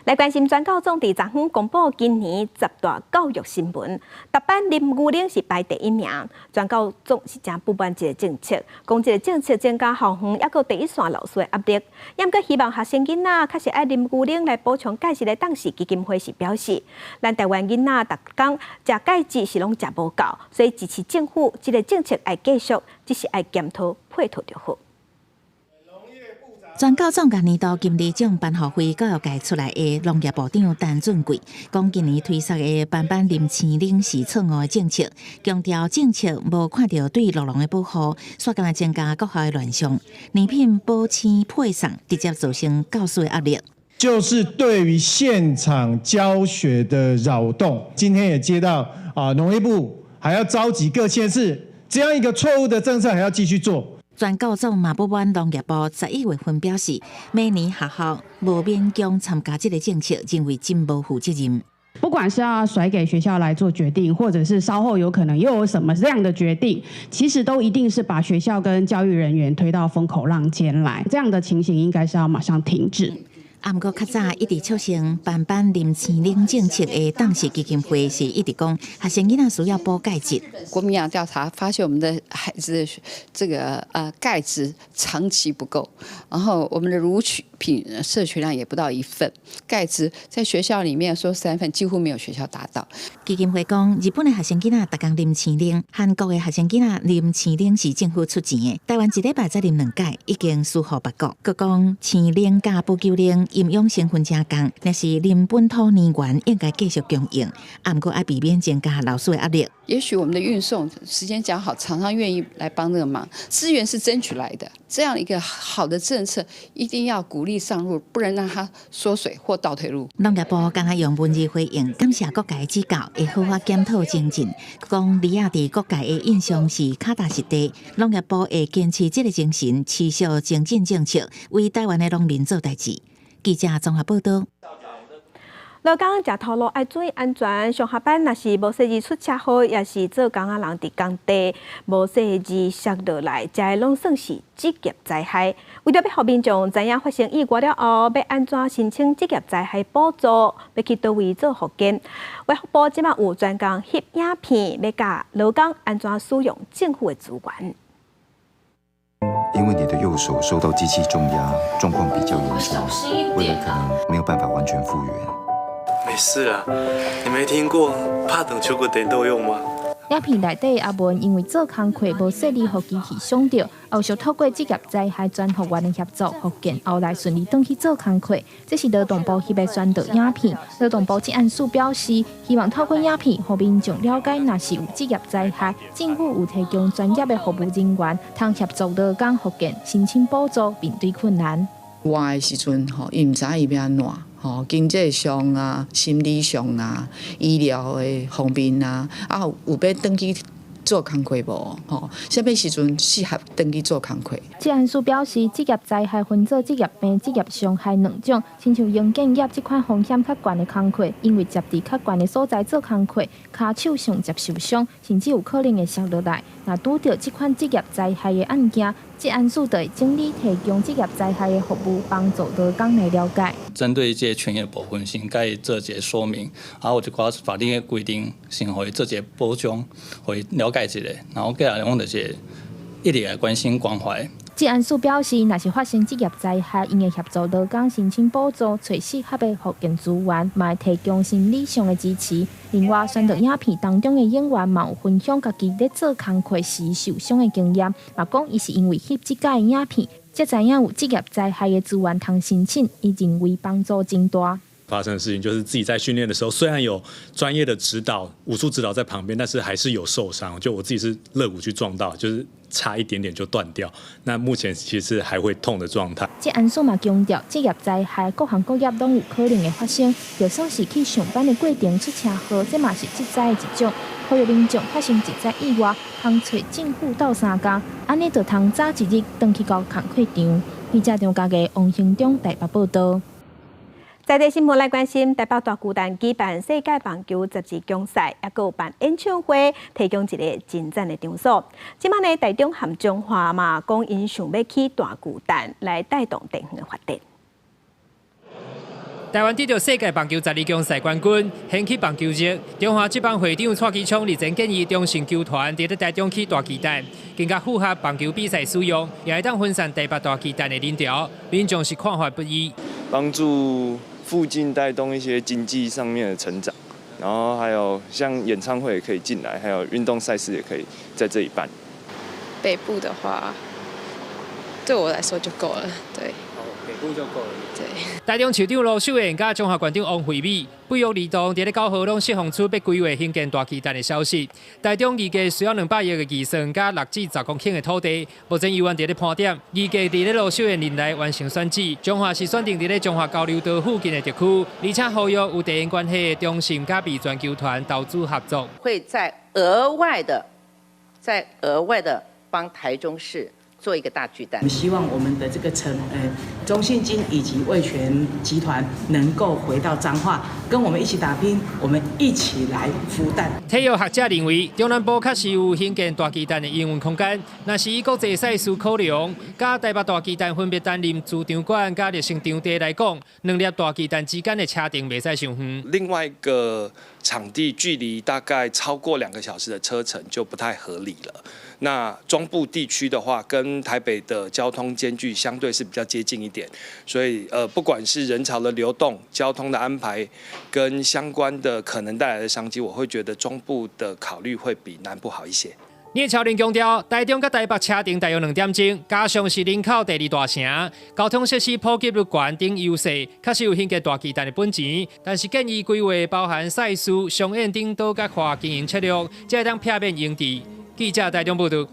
來關心全教總佇昨昏公布今年十大教育新聞，達班啉牛奶是排第一名。全教總是誠不滿這个政策，講這个政策增加校園抑閣第一線老師的壓力。毋過希望學生囡仔確實愛啉牛奶來補充鈣質的董事基金會是表示，咱台灣囡仔逐工食鈣質是攏食無夠，所以支持政府這个政策愛繼續，只是愛檢討配套就好。全教總共年度金梨獎頒予會教育界出來的農業部長陳俊貴，講今年推捒的班班啉青奶是錯誤的政策，強調政策無看著對酪農的保護，煞敢若增加國校的亂象，奶品保鮮配送直接造成教師的壓力。就是對於現場教學的擾動，今天也接到啊農業部還要召集各縣市，這樣一個錯誤的政策還要繼續做。全教總嘛不滿農業部11月份表示，明年學校無勉強參加這個政策，認為真無負責任。不管是要甩給學校來做決定，或者是稍後有可能又有什麼這樣的決定，其實都一定是把學校跟教育人員推到風口浪尖來。這樣的情形應該是要馬上停止。啊，毋過較早一直促成班班啉青奶政策的董事基金會是一直講，學生囡仔需要補鈣質。國民營養調查發現，我們的孩子這個鈣質長期不夠，然後我們的乳品攝取量也不到一份，鈣質在學校裡面說三份，幾乎沒有學校達到。基金會講，日本的學生囡仔逐工啉青奶，韓國的學生囡仔啉青奶是政府出錢的，台灣一禮拜才啉兩擺，已經輸予別國。閣講青奶佮保久奶營養成分誠仝，若是啉本土奶源應該繼續供應，啊，毋過愛避免增加老師的壓力。也許我們的運送時間講好，廠商願意來幫這個忙，資源是爭取來的。這樣一個好的政策，一定要鼓勵上路，不能讓它縮水或倒退路。農業部敢若用文字回應，感謝各界指教，會好好檢討精進。講李亞佇各界的印象是腳踏實地，農業部會堅持這個精神，持續精進政策，為台灣的農民做代誌。記者綜合報道。勞工食頭路愛注意安全，上下班若是無細膩出車禍，抑是做工仔人佇工地無細膩摔落來，這攏算是職業災害。為著欲予民眾知影發生意外了後，欲按怎申請職業災害補助，欲去佗位做復健。衛福部這馬有專工翕影片，欲教勞工按怎使用政府的資源。因為你的右手受到機器重壓，狀況比較嚴重，未來可能沒有辦法完全復原。沒事啊，你沒聽過拍斷手骨電都用嗎？影片內底阿文因為做工課無細膩，予機器傷著，後續透過職業災害專復員的協助復健，後來順利轉去做工課。這是勞動部翕的宣導影片。勞動部職安署表示，希望透過影片，予民眾了解，若是有職業災害，政府有提供專業的服務人員，通協助勞工復健、申請補助，面對困難。活的時陣吼，伊毋知影伊欲按怎吼，經濟上啊、心理上啊、醫療的方面啊，啊有欲轉去做工課無？吼，啥物時陣適合轉去做工課？職安署表示，職業災害分做職業病、職業傷害兩種，親像營建業這款風險較懸的工課，因為接佇較懸的所在做工課，跤手上接受傷，甚至有可能會摔落來。若拄著這款職業災害的案件，職安署就會整理提供職業災害的服務，幫助勞工來了解。針對這個權益的部分，先共伊做一個說明，啊，有一寡法律的規定，先予伊做一個補充，予伊了解一下，然後過來阮就是一直來關心關懷。職安署表示，若是發生職業災害，𪜶會協助勞工申請補助，揣適合的復健資源，嘛會提供心理上的支持。另外，宣導影片當中的演員嘛有分享家己咧做工課時受傷的經驗，嘛講伊是因為翕這擺的影片，才知影有職業災害的資源通申請，伊認為幫助真大。發生的事情就是自己在訓練的時候，雖然有專業的指導、武術指導在旁邊，但是還是有受傷。就我自己是肋骨去撞到，就是差一點點就斷掉。那目前其實還會痛的狀態。職安署嘛強調，職業災害各行各業攏有可能會發生，就算是去上班的過程出車禍，這嘛是職災的一種。呼籲民眾發生職災意外，通揣政府鬥相共，按呢就通早一日轉去到工課場。記者張家傑、王興中台北報道。在地新聞來關心，台北大巨蛋舉辦世界棒球十二強賽，抑閣有辦演唱會，提供一个真讚的場所。這擺呢，台中和彰化嘛，講𪜶想欲起大巨蛋來帶動地方的發展。台灣得著世界棒球十二強賽冠軍，掀起棒球熱。彰化職棒會長蔡其昌日前建議中信球團佇咧台中起大巨蛋，更加符合棒球比賽使用，也會當分散台北大巨蛋的人潮。民眾是看法不一，幫助附近帶動一些經濟上面的成長，然後還有像演唱會也可以進來，還有運動賽事也可以在這裡辦。北部的話，對我來說就夠了，對。付就夠了。對。台中市長盧秀燕佮彰化縣長王惠美不約而同，佇咧9號攏釋放出欲規劃興建大巨蛋的消息。台中預計需要200億的預算，佮6至10公頃的土地，目前猶原佇咧盤點。預計佇咧盧秀燕任內完成選址，彰化是選定佇咧彰化交流道附近的特區，而且呼籲有地緣關係的中信佮味全球團投資合作，會再額外的幫台中市做一個大巨蛋。我們希望我們的這個中信金以及味全集團能夠回到彰化，跟我們一起打拼，我們一起來孵蛋。體育學者認為，中南部確實有興建大巨蛋的營運空間，若是以國際賽事考量，佮台北大巨蛋分別擔任主場館佮熱身場地來講，兩粒大巨蛋之間的車程袂使傷遠。另外一個場地距離大概超過2個小時的車程就不太合理了。那中部地區的話，跟台北的交通間距相對是比較接近一點，所以不管是人潮的流動、交通的安排，跟相關的可能帶來的商機，我會覺得中部的考慮會比南部好一些。聶超麟強調，台中佮台北車程大約2點鐘，加上是人口第二大城，交通設施普及率懸等優勢，確實有興建大巨蛋的本錢。但是建議規劃包含賽事、商演等多角化經營策略，才會當避免擁擠。記者台中報導。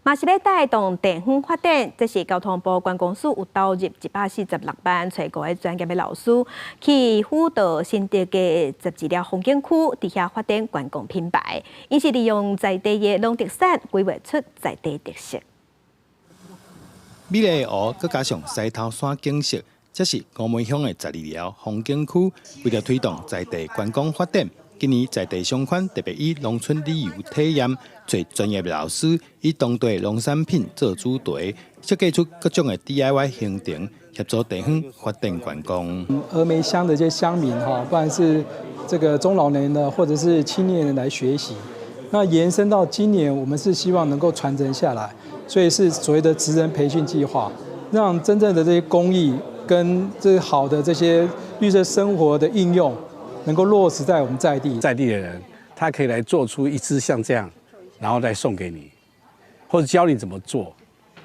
嘛是欲帶動地方發展，這是交通部觀光署有投入146萬，揣五个專業的老師去輔導新竹的12粒風景區，佇遐發展觀光品牌。𪜶是利用在地的農特產，規劃出在地特色。美麗的湖，閣加上獅頭山景色，這是峨眉鄉的12寮風景區。為著推動在地觀光發展，今年在地商圈特別以農村旅遊體驗，揣專業老師以當地農產品做主題，設計出各種的 DIY 行程，協助地方發展觀光。峨眉鄉的這些鄉民哈，不管是這個中老年的或者是青年人來學習，那延伸到今年，我們是希望能夠傳承下來，所以是所謂的職人培訓計劃，讓真正的這些工藝跟這好的這些綠色生活的應用，能夠落實在我們在地。在地的人，他可以來做出一支像這樣，然後再送給你，或者教你怎麼做，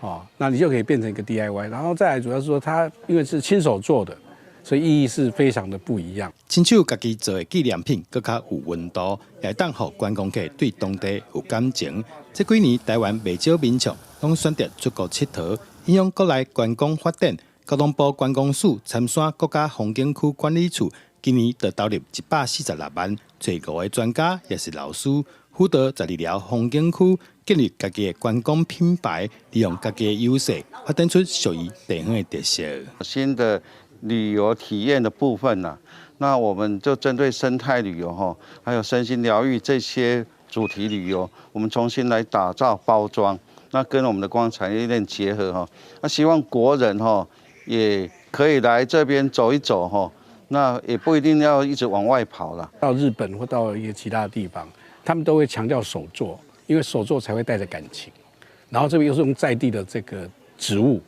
哦，那你就可以變成一個 DIY。然後再來主要是說，他因為是親手做的，所以意義是非常的不一樣。親手家己做的紀念品，閣較有溫度，也會當予觀光客對當地有感情。這幾年台灣袂少民眾攏選擇出國𨑨迌，影響國內觀光發展。交通部觀光署參山國家風景區管理處今年就投入146萬，揣五个專家也是老師，輔導12寮風景區建立家己的觀光品牌，利用家己的優勢，發展出屬於地方的特色。新的旅遊體驗的部分呢，那我們就針對生態旅遊哈，還有身心療癒這些主題旅遊，我們重新來打造包裝，那跟我們的觀光產業鏈結合哈，那希望國人哈也可以來這邊走一走哈。那也不一定要一直往外跑了。到日本或到一些其他的地方，他們都會強調手作，因為手作才會帶着感情。然後這邊又是用在地的這個植物，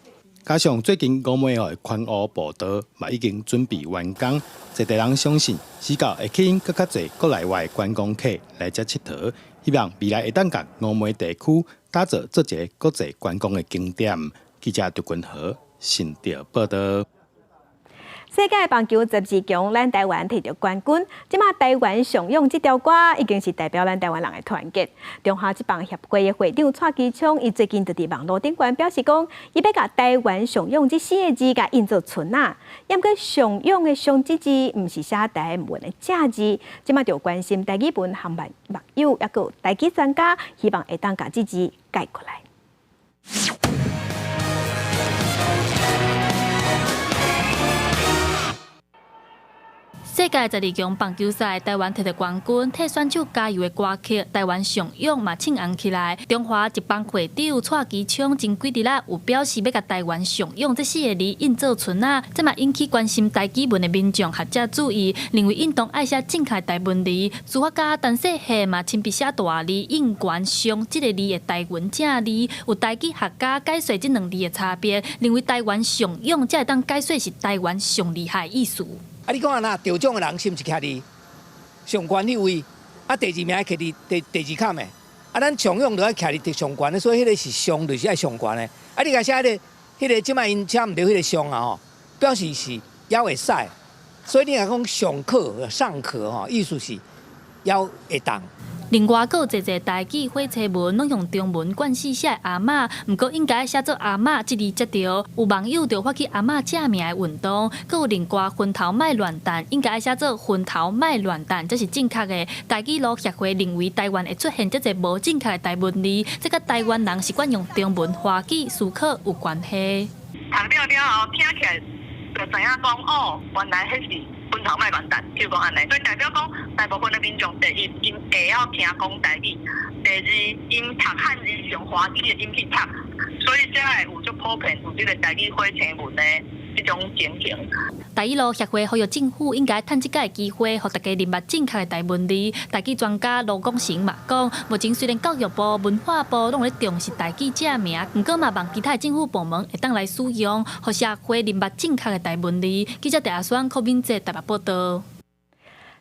加上最近峨眉的環湖步道嘛已經準備完工，在地人相信，時到會吸引閣較濟國內外觀光客來遮𨑨迌，希望未來會當共峨眉地區打造做一个國際觀光的景點。記者杜君和新竹報導。世界棒球12強，咱台灣摕著冠軍。這馬台灣上勇這條歌已經是代表咱台灣人的團結。中華職棒協會的會長蔡其昌，伊最近就佇網路頂懸表示講，伊欲共台灣上勇這四个字共印做春仔。毋過上勇的上這字，毋是寫台文的正字。這馬就關心台語文航網友，抑閣有台語專家，希望會當共這字改過來。世界12強棒球賽，台灣摕著冠軍，替選手加油的歌曲《台灣上勇》嘛唱紅起來。中華職棒會長蔡其昌前幾日仔有表示欲共台灣上勇這四个字印做春仔，這嘛引起關心台語文的民眾學者注意，認為應當愛寫正確台文字。書法家陳世賢嘛親筆寫大字印懸上這个字的台文正字，有台語學家解說這兩字的差別，認為台灣上勇才會當解說是台灣上厲害的意思。啊！你講按怎得獎的人是毋是徛佇上懸彼位？啊，第二名徛佇第二坎的。啊，咱上勇就愛徛佇上懸的，所以彼个是上，就是愛上懸的。啊，你共寫彼个彼个這擺𪜶寫毋著彼个上啊吼，表示是猶會使，所以你若講尚可尚可吼，意思是猶會當。另外，閣有濟濟台語火車文攏用中文貫四寫的阿嬤，毋過應該寫做阿嬤這字才對。有網友就發起阿嬤正名的運動，閣有另外昏頭莫亂彈，應該寫做昏頭莫亂彈，才是正確的。台語路協會認為台灣會出現這濟無正確的台文字，這佮台灣人習慣用中文華語思考有關係。讀了了後，聽起來就知影講哦，原來彼是昏頭莫亂彈，就講按呢，所以代表講大部分的民眾，第一，𪜶會曉聽講台語；第二，𪜶讀漢字用華語的音去讀，所以才會有足普遍有這个台語火車文的這種情形。台語路協會呼籲政府應該趁這個機會，予大家認捌正確的台文字。台語專家盧廣成嘛講，目前雖然教育部、文化部攏咧重視台語正名，毋過嘛望其他政府部門會當來使用，予社會認捌正確的台文字。記者鄭阿雙、柯敏哲台北報道。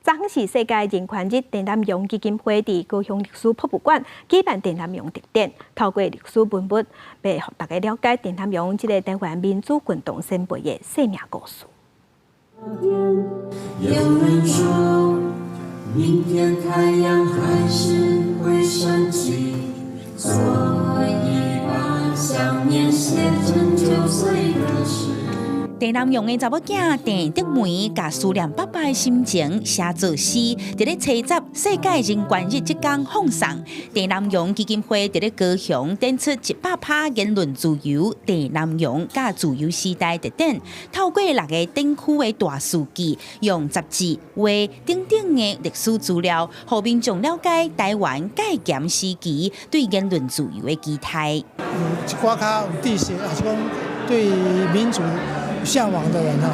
昨昏是世界人權日，鄭南榕基金會佇高雄歷史博物館舉辦鄭南榕特展，透過歷史文物，欲予大家了解鄭南榕這个台灣民主運動先輩的生命故事。有人說，明天太陽還是會升起，所以把想念寫成9歲的詩。鄭南榕的查某囝鄭德梅，共思念爸爸的心情寫做詩，佇咧七十世界人權日這工奉送。鄭南榕基金會佇咧高雄展出100%言論自由，鄭南榕佮自由時代特展，透過六个展區的大數據，用雜誌、畫等等的歷史資料，予民眾了解台灣戒嚴時期對言論自由的期待。有一寡較有知識，抑是講對民主嚮往的人哈，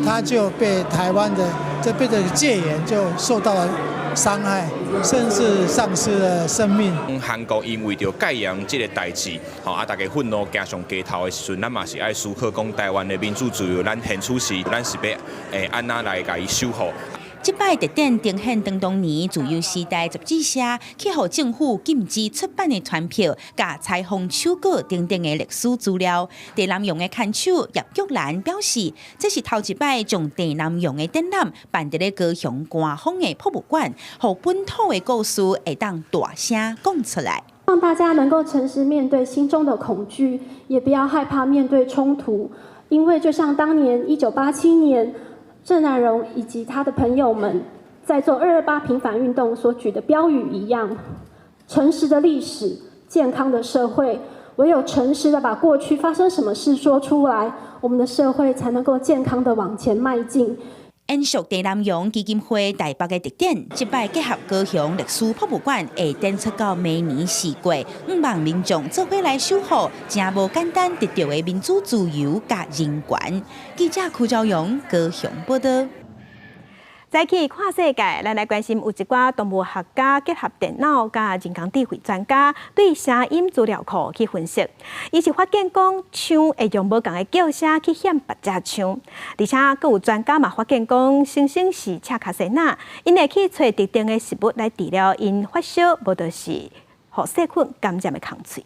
他就被台灣的這被這個戒嚴就受到了傷害，甚至喪失了生命。韓國因為著戒嚴這个代誌，吼啊，大家憤怒行上街頭的時陣，咱嘛是愛思考講台灣的民主自由，咱現處時，咱是欲會按怎來共伊守護。這擺特展呈現當年自由時代雜誌社去予政府禁止出版的傳票、佮採訪手稿等等的歷史資料。鄭南榕的牽手葉玉蘭表示，這是頭一擺將鄭南榕的展覽辦佇咧高雄官方的博物館，予本土的故事會當大聲講出來，讓大家能夠誠實面對心中的恐懼，也不要害怕面對衝突，因為就像當年1987年，鄭南榕以及他的朋友們在做228平反運動所舉的標語一樣，誠實的歷史，健康的社會，唯有誠實的把過去發生什麼事說出來，我們的社會才能夠健康的往前邁進。延續鄭南榕基金會台北的特展，這擺結合高雄歷史博物館，會展出到明年4月，向望民眾做伙來守護，誠無簡單得著的民主自由佮人權。記者柯昭勇高雄報道。再去看世界，咱來關心有一寡動物學家結合電腦佮人工智慧專家對聲音資料庫去分析，伊是發現講象會用無仝的叫聲去喊別隻象，而且閣有專家嘛發現講，猩猩是赤跤仙仔，𪜶會去揣特定的食物來治療𪜶發燒，無就是予細菌感染的空喙。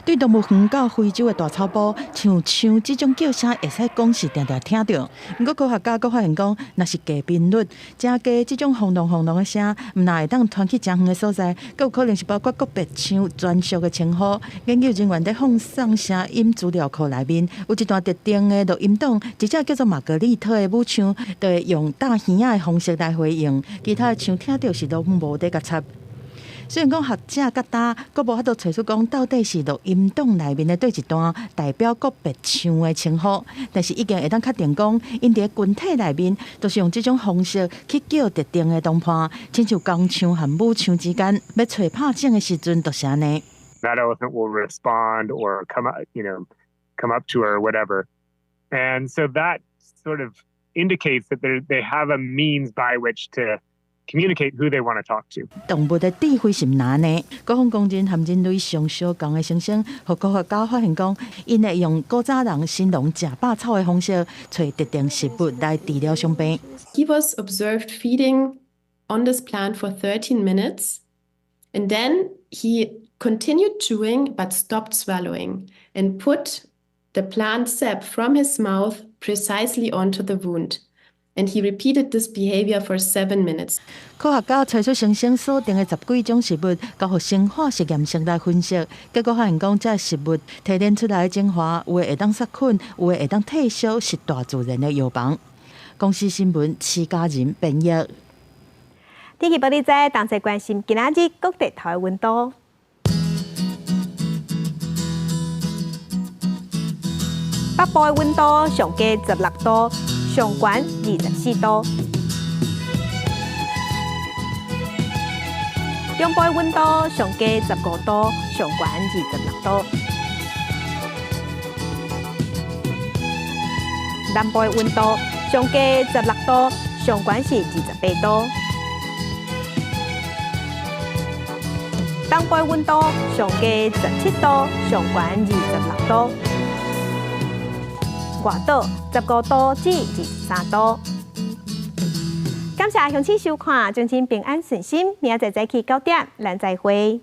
對動物園到非洲的大草埔，像象這種叫聲會使講是定定聽著。毋過科學家閣發現講，若是低頻率、誠低這種轟隆轟隆的聲，毋但會當傳去誠遠的所在，閣有可能是包括個別象專屬的稱呼。研究人員佇放送聲音資料庫內面，有一段特定的錄音檔，一隻叫做瑪格麗特的母象，就會用打耳仔的方式來回應，其他的象聽著是攏無咧共插。雖然講學者佮今閣無法度揣出講到底是錄音檔內面的佗一段代表個別象的稱呼，但是已經會當確定講，𪜶佇群體內面都是用這種方式去叫特定的同伴，親像公象和母象之間欲揣拍種的時陣，就是按呢。 That elephant will respond or come up to her or whatever, and so that sort of indicates that they have a means by which to communicate who they want to talk to。動物的智慧是毋按呢？官方公認和人類上相仝的猩猩，予科學家發現講，𪜶會用古早人神農食百草的方式，揣特定食物來治療傷病。 He was observed feeding on this plant for 13 minutes. And then he continued chewing but stopped swallowing and put the plant sap from his mouth precisely onto the wound. And he repeated this behavior for 7 minutes. 科學家揣出猩猩鎖定的十幾種食物，交予生化實驗室來分析，結果發現講，這食物提煉出來的精華，有的會當殺菌，有的會當退燒，是大自然的藥房。公視新聞，徐家仁編譯。天氣報你知，同齊關心今仔日各地頭的溫度。北部的溫度上低16度，上懸24度。中部的溫度上低15度，上懸26度。南部的溫度上低16度，上懸是28度。東部的溫度上低17度，上懸26度。外島15度至23度。感謝鄉親收看，祝親平安順心，明仔載早起9點，咱再會。